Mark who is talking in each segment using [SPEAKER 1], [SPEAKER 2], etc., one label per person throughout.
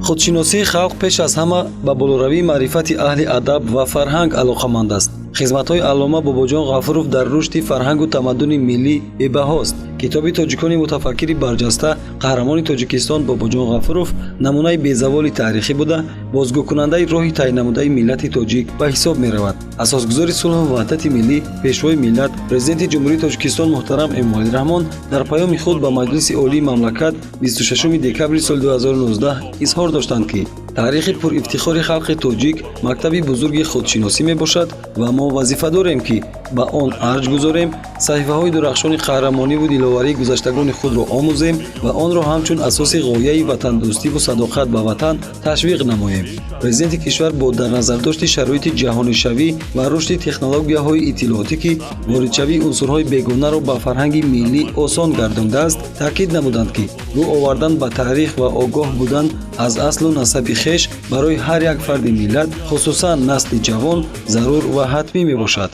[SPEAKER 1] Худшиносии халқ пеш аз ҳама ба болоравии маърифати аҳли адаб ва фарҳанг алоқаманд аст. Хизматҳои аллома Бобоҷон Ғафуров дар рушди фарҳангу тамаддуни миллӣ бебаҳост. Китоби тоҷикони мутафаккири барҷаста, қаҳрамони Тоҷикистон Бобоҷон Ғафуров намунаи безаволи таърихӣ буда, бозгӯкунандаи роҳи тайнамудаи миллати тоҷик ба ҳисоб меравад. Асосгузори сулҳу ваҳдати миллӣ, пешвои миллат, Президенти Ҷумҳурии Тоҷикистон муҳтарам Эмомалӣ Раҳмон дар паёми худ ба Маҷлиси Олии мамлакат 26 декабри соли 2019 изҳор доштанд, ки таърихи пурифтихори халқи тоҷик мактаби бузурги худшиносӣ мебошад ва мо вазифа дорем, ки ба он арҷ гузорем, саҳифаҳои дурахшони қаҳрамониву диловарии гузаштагони худро омӯзем ва онро ҳамчун асоси ғояи ватандӯстиву садоқат ба ватан ташвиқ намоем. Президенти кишвар бо дар назардошти шароити ҷаҳонишавӣ ва рушди технологияҳои иттилоотӣ, ки воридшавии унсурҳои бегонаро ба фарҳанги миллӣ осон гардондааст, таъкид намуданд, ки рӯ овардан ба таърих ва огоҳ будан аз аслу насаби хеш барои ҳар як фарди миллат, хусусан насли ҷавон, зарур ва ҳатмӣ мебошад.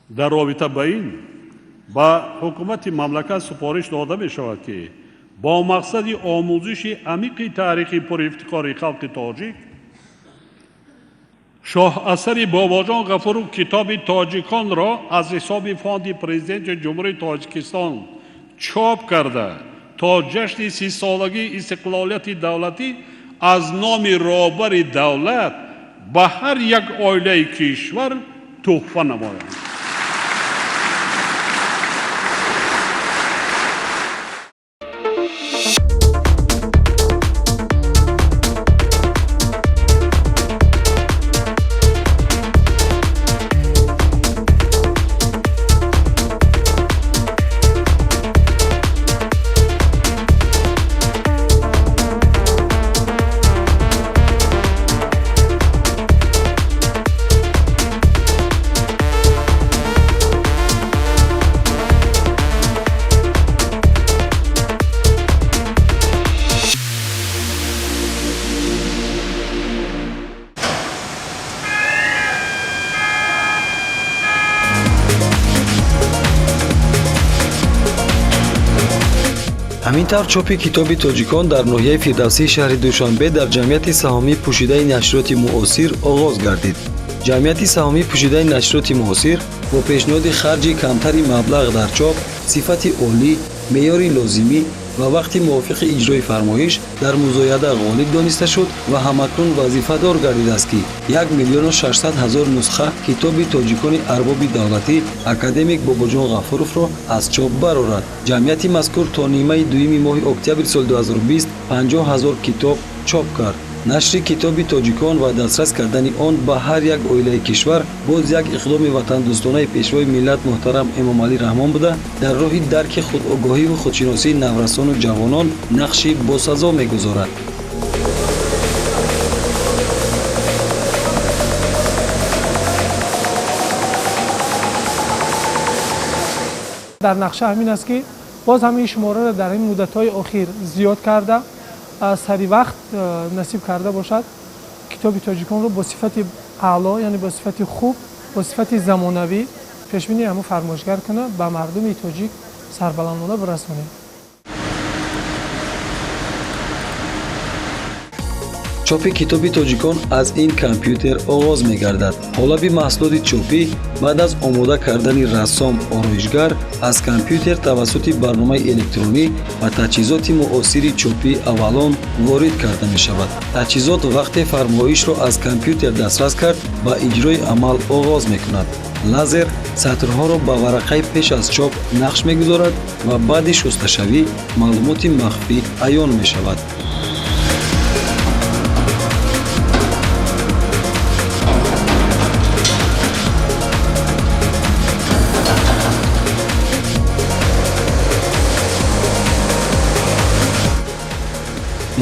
[SPEAKER 2] Дар робита ба ин ба ҳукумати мамлакат супориш дода мешавад, ки бо мақсади омӯзиши амиқи таърихи пурифтихори халқи тоҷик шоҳасари Бобоҷон Ғафуров китоби тоҷиконро аз ҳисоби фонди Президенти Ҷумҳурии Тоҷикистон чоп карда то ҷашни 30-солагии истиқлолияти давлатӣ аз номи роҳбари давлат ба ҳар як оилаи кишвар туҳфа намоянд.
[SPEAKER 1] Ҳамин тавр, чопи китоби тоҷикон дар ноҳияи Фирдавсии шаҳри Душанбе дар ҷамъияти саҳомии пӯшидаи нашриёти муосир оғоз гардид. Ҷамъияти саҳомии пӯшидаи нашриёти муосир бо пешниҳоди харҷи камтари маблағ дар чоп, сифати олӣ, меъёри лозимӣ ва вақти мувофиқи иҷрои фармоиш дар музояда ғолиб дониста шуд ва ҳамакнун вазифадор гардидааст, ки 1 600 000 нусха китоби тоҷикони арбоби давлатӣ академик Бобоҷон Ғафуровро аз чоп барорад. Ҷамъияти мазкур то нимаи дуюми моҳи октябри соли 2020 50 000 китоб чоп кард. Нашри китоби тоҷикон ва дастрас кардани он ба ҳар як оилаи кишвар боз як иқдоми ватандӯстонаи пешвои миллат муҳтарам Эмомалӣ Раҳмон буда, дар роҳи дарки худогоҳиву худшиносии наврасону ҷавонон нақши босазо мегузорад.
[SPEAKER 3] Дар нақша ҳамин аст, ки боз ҳамин шумораро дар ин муддатҳои охир зиёд карда, сари вақт насиб карда бошад, китоби тоҷиконро бо сифати аъло, яъне бо сифати хуб, бо сифати замонавӣ пешбини ҳамун фармоишгар кунад, ба мардуми тоҷик сарбаландона бирасонем.
[SPEAKER 1] Чопи китоби тоҷикон аз ин компютер оғоз мегардад. Ҳолаби маҳсулоти чопӣ баъд аз омода кардани рассом ороишгар аз компютер тавассути барномаи электронӣ ва таҷҳизоти муосири чопӣ аввалон ворид карда мешавад. Таҷҳизот вақте фармоишро аз компютер дастрас кард, ба иҷрои амал оғоз мекунад. Лазер сатрҳоро ба варақаи пеш аз чоп нақш мегузорад ва баъди шусташавӣ маълумоти махфӣ аён мешавад.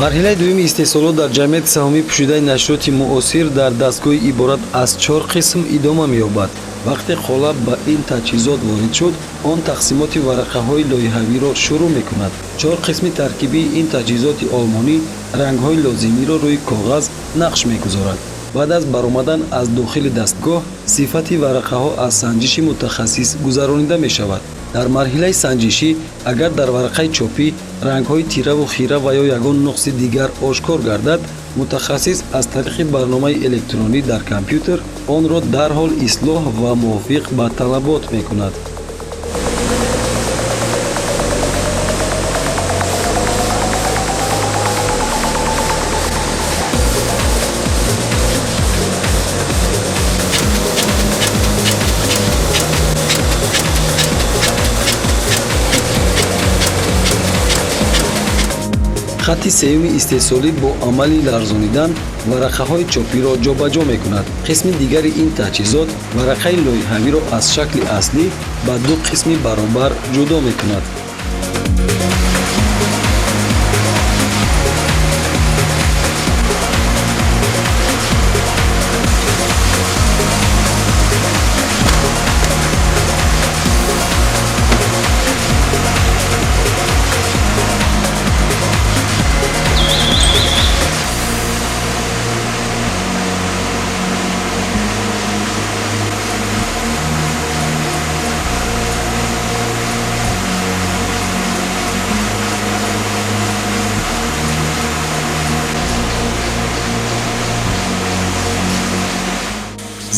[SPEAKER 1] Марҳилаи дуюми истеҳсолот дар ҷамъияти саҳомии пӯшидаи нашриёти муосир дар дастгоҳи иборат аз 4 қисм идома меёбад. Вақте қолаб ба ин таҷҳизот ворид шуд, он тақсимоти варақаҳои лоиҳавиро шурӯъ мекунад. 4 қисми таркибии ин таҷҳизоти олмонӣ рангҳои лозимиро рӯи коғаз нақш мегузорад. Баъд аз баромадан аз дохили дастгоҳ, сифати варақаҳо аз санҷиши мутахассис гузаронида мешавад. Дар марҳилаи санҷишӣ агар дар варақаи чопӣ рангҳои тираву хира ва ё ягон нуқси дигар ошкор гардад, мутахассис аз тариқи барномаи электронӣ дар компютер онро дарҳол ислоҳ ва мувофиқ ба талабот мекунад. Хатти сеюми истеҳсолӣ бо амали ларзонидан варақаҳои чопиро ҷобаҷо мекунад. Қисми дигари ин таҷҳизот варақаи лоиҳавиро аз шакли аслӣ ба ду қисми баробар ҷудо мекунад.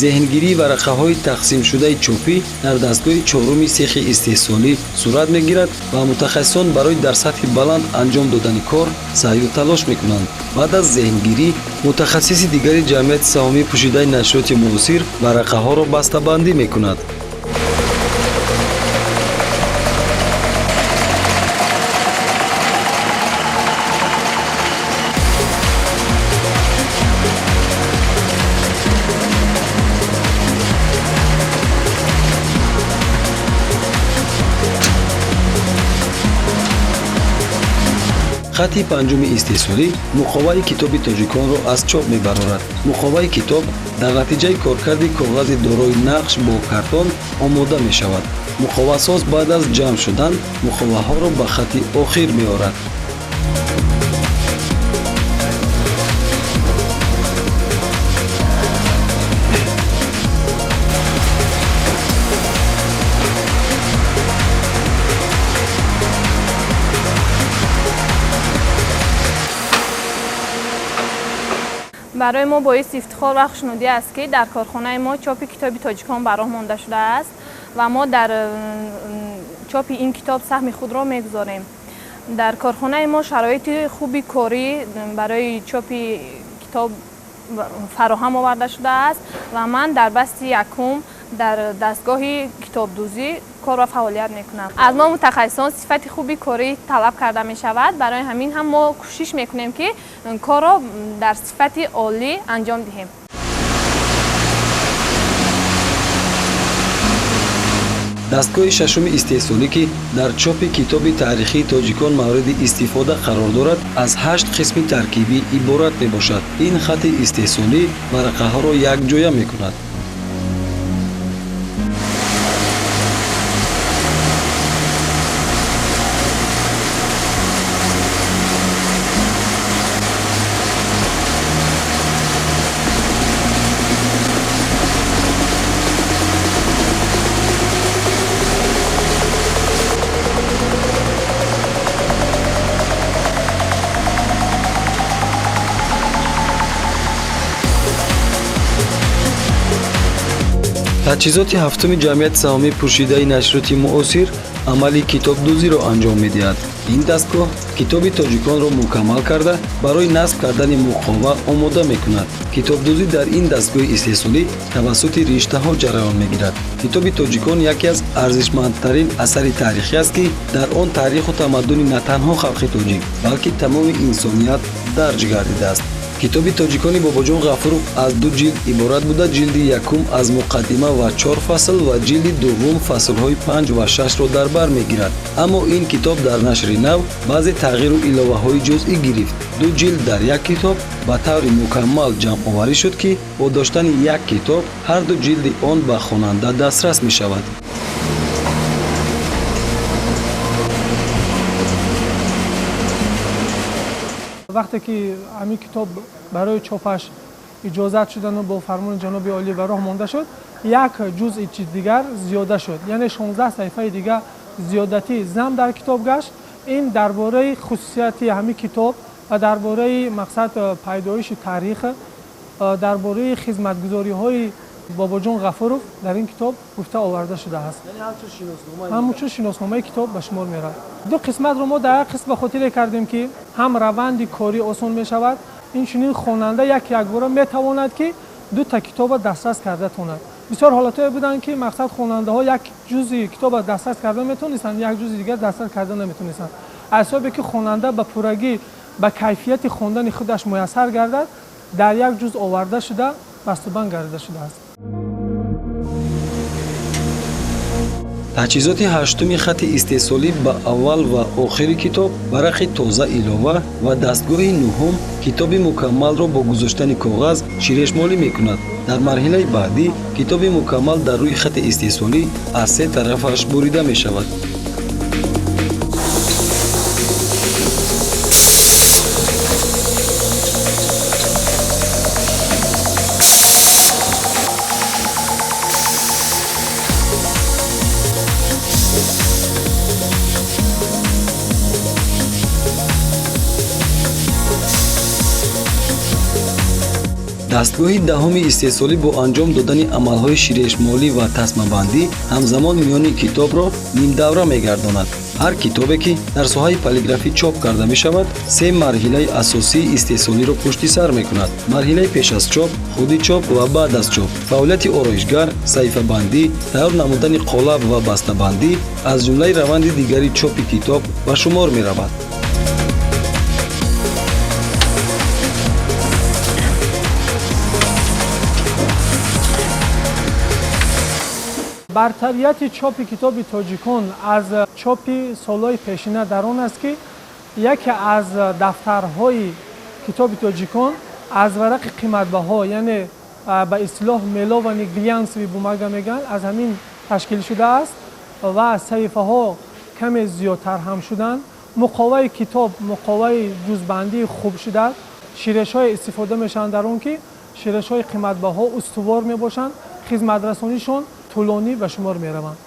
[SPEAKER 1] Зеҳнгирии варақаҳои тақсимшудаи чопӣ дар дастгоҳи чоруми сехи истеҳсолӣ сурат мегирад ва мутахассисон барои дар сатҳи баланд анҷом додани кор саъю талош мекунанд. Баъд аз зеҳнгирӣ мутахассиси дигари ҷамъияти саҳомии пӯшидаи нашриёти муосир варақаҳоро бастабандӣ мекунад. Хатти панҷуми истеҳсолӣ муқоваи китоби тоҷиконро аз чоп мебарорад. Муқоваи китоб дар натиҷаи коркарди коғази дорои нақш бо картон омода мешавад. Муқовасоз баъд аз ҷамъ шудан муқоваҳоро ба хатти охир меорад.
[SPEAKER 4] Барои мо боиси ифтихор ва хушнудӣ аст, ки дар корхонаи мо чопи китоби тоҷикон ба роҳ монда шудааст ва мо дар чопи ин китоб саҳми худро мегузорем. Дар корхонаи мо шароити хуби корӣ барои чопи китоб фароҳам оварда шудааст ва ман дар басти якум дар дастгоҳи китобдӯзӣ кор ва фаъолият мекунам. Аз мо мутахассисон сифати хуби корӣ талаб карда мешавад. Барои ҳамин ҳам мо кӯшиш мекунем, ки корро дар сифати олӣ анҷом диҳем.
[SPEAKER 1] Дастгоҳи шашуми истеҳсолӣ, ки дар чопи китоби таърихии тоҷикон мавриди истифода қарор дорад, аз 8 қисми таркибӣ иборат мебошад. Ин хатти истеҳсолӣ варақаҳоро якҷоя мекунад. Таҷҳизоти ҳафтуми ҷамъияти саҳомии пӯшидаи нашриёти муосир амали китобдӯзиро анҷом медиҳад. Ин дастгоҳ китоби тоҷиконро мукаммал карда барои насб кардани муқова омода мекунад. Китобдӯзӣ дар ин дастгоҳи истеҳсолӣ тавассути риштаҳо ҷараён мегирад. Китоби тоҷикон яке аз арзишмандтарин асари таърихӣ аст, ки дар он таъриху тамаддуни на танҳо халқи тоҷик, балки тамоми инсоният дарҷ гардидааст. Китоби тоҷикони Бобоҷон Ғафуров аз 2 ҷилд иборат буда, ҷилди якум аз муқаддима ва 4 фасл ва ҷилди дуввум фаслҳои 5 ва 6-ро дар бар мегирад. Аммо ин китоб дар нашри нав баъзе тағйиру иловаҳои ҷузъӣ гирифт. 2 ҷилд дар як китоб ба таври мукаммал ҷамъоварӣ шуд, ки бо доштани як китоб ҳар ду ҷилди он ба хонанда дастрас мешавад.
[SPEAKER 3] Вақте ки ҳамин китоб барои чопаш иҷозат шудану бо фармони ҷаноби олӣ ба роҳ монда шуд, як ҷузъи чиз дигар зиёда шуд, яъне 16 саҳифаи дигар зиёдатӣ зам дар китоб гашт. Ин дар бораи хусусияти ҳамин китоб ва дар бораи мақсад пайдоиши таърих, дар бораи хизматгузориҳои Бобоҷон Ғафуров дар ин китоб гуфта оварда шудааст. Ҳамчун шиносномаи китоб ба шумор меравад. Ду қисматро мо дар як қисм ба хотире кардем, ки ҳам раванди корӣ осон мешавад, инчунин хонанда як якбора метавонад, ки дута китобро дастрас карда тонад. Бисёр ҳолатҳое буданд, ки мақсад хонандаҳо як ҷузъи китобро дастрас карда метавонистанд, як ҷузъи дигар дастрас карда наметавонистанд. Аз ҳисобе ки хонанда ба пуррагӣ ба кайфияти хондани худаш муяссар гардад, дар як ҷузъ оварда шуда бастубанд гардида шудааст.
[SPEAKER 1] Таҷҳизоти ҳаштуми хати истеҳсолӣ ба аввал ва охири китоб варақи тоза илова ва дастгоҳи нуҳум китоби мукаммалро бо гузоштани коғаз ширешмолӣ мекунад. Дар марҳилаи баъдӣ китоби мукаммал дар рӯи хати истеҳсолӣ аз се тарафаш бурида мешавад. Дастгоҳи даҳуми истеҳсолӣ бо анҷом додани амалҳои ширешмолӣ ва тасмабандӣ ҳамзамон миёни китобро нимдавра мегардонад. Ҳар китобе, ки дар соҳаи полиграфӣ чоп карда мешавад, се марҳилаи асосии истеҳсолиро пушти сар мекунад: марҳилаи пеш аз чоп, худи чоп ва баъд аз чоп. Фаъолияти ороишгар, саҳифабандӣ, тайёр намудани қолаб ва бастабандӣ аз ҷумлаи раванди дигари чопи китоб ба шумор меравад.
[SPEAKER 3] Бартарияти чопи китоби тоҷикон аз чопи солҳои пешина дар он аст, ки яке аз дафтарҳои китоби тоҷикон аз варақи қиматбаҳо, яъне ба истилоҳ меловани глянсовый бумага мегӯянд, аз ҳамин ташкил шудааст ва саҳифаҳо каме зиёдтар ҳам шуданд. Муқоваи китоб муқоваи ҷузбандии хуб шудааст. Ширешҳое истифода мешаванд дар он, ки ширешҳои қиматбаҳо устувор мебошанд, хизматрасонишон тӯлонӣ ба шумор мераванд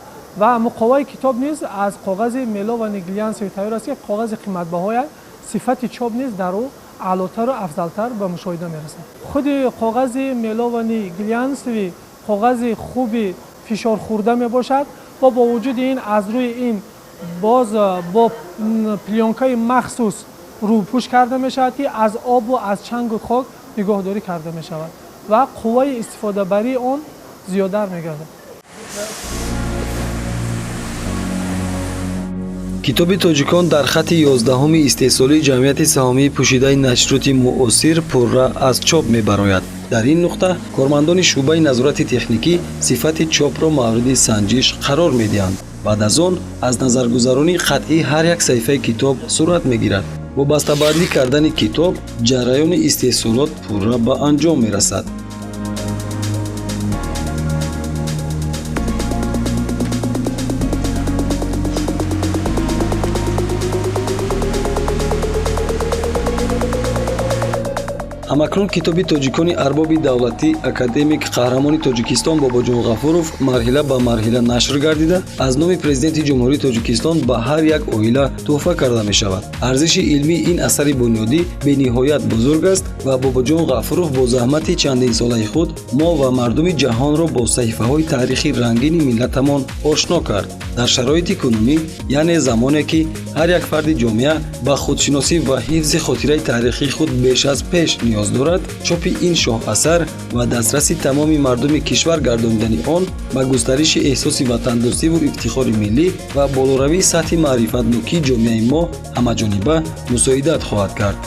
[SPEAKER 3] ва муқоваи китоб низ аз коғази меловани глянсовый тайёр аст, ки коғази қиматбаҳояд, сифати чоп низ дар ӯ аълотару афзалтар ба мушоҳида мерасад. Худи коғази меловани глянсовый коғази хуби фишорхӯрда мебошад ва бо вуҷуди ин аз рӯи ин боз бо плёнкаи махсус рӯпӯш карда мешавад, ки аз обу аз чангу хок нигоҳдорӣ карда мешавад ва қувваи истифодабарии он зиёдтар мегардад.
[SPEAKER 1] Китоби тоҷикон дар хати 11-уми истеҳсолии ҷамъияти саҳомии пӯшидаи нашриёти муосир пурра аз чоп мебарояд. Дар ин нуқта кормандони шӯъбаи назорати техникӣ сифати чопро мавриди санҷиш қарор медиҳанд. Баъд аз он аз назаргузаронии қатъӣ ҳар як саҳифаи китоб сурат мегирад. Бо бастабандӣ кардани китоб ҷараёни истеҳсолот пурра ба анҷом мерасад. Ҳамакнун китоби тоҷикони арбоби давлатӣ академик қаҳрамони Тоҷикистон Бобоҷон Ғафуров марҳила ба марҳила нашр гардида аз номи Президенти Ҷумҳурии Тоҷикистон ба ҳар як оила тӯҳфа карда мешавад. Арзиши илмии ин асари бунёдӣ бениҳоят бузург аст ва Бобоҷон Ғафуров бо заҳмати чандинсолаи худ мо ва мардуми ҷаҳонро бо саҳифаҳои таърихи рангини миллатамон ошно кард. Дар шароити кунунӣ, яъне замоне ки ҳар як фарди ҷомеа ба худшиносӣ ва ҳифзи хотираи таърихии худ беш аз пеш ниёз дорад, чопи ин шоҳасар ва дастраси тамоми мардуми кишвар гардонидани он ба густариши эҳсоси ватандӯстиву ифтихори миллӣ ва болоравии сатҳи маърифатнокии ҷомеаи мо ҳамаҷониба мусоидат хоҳад кард.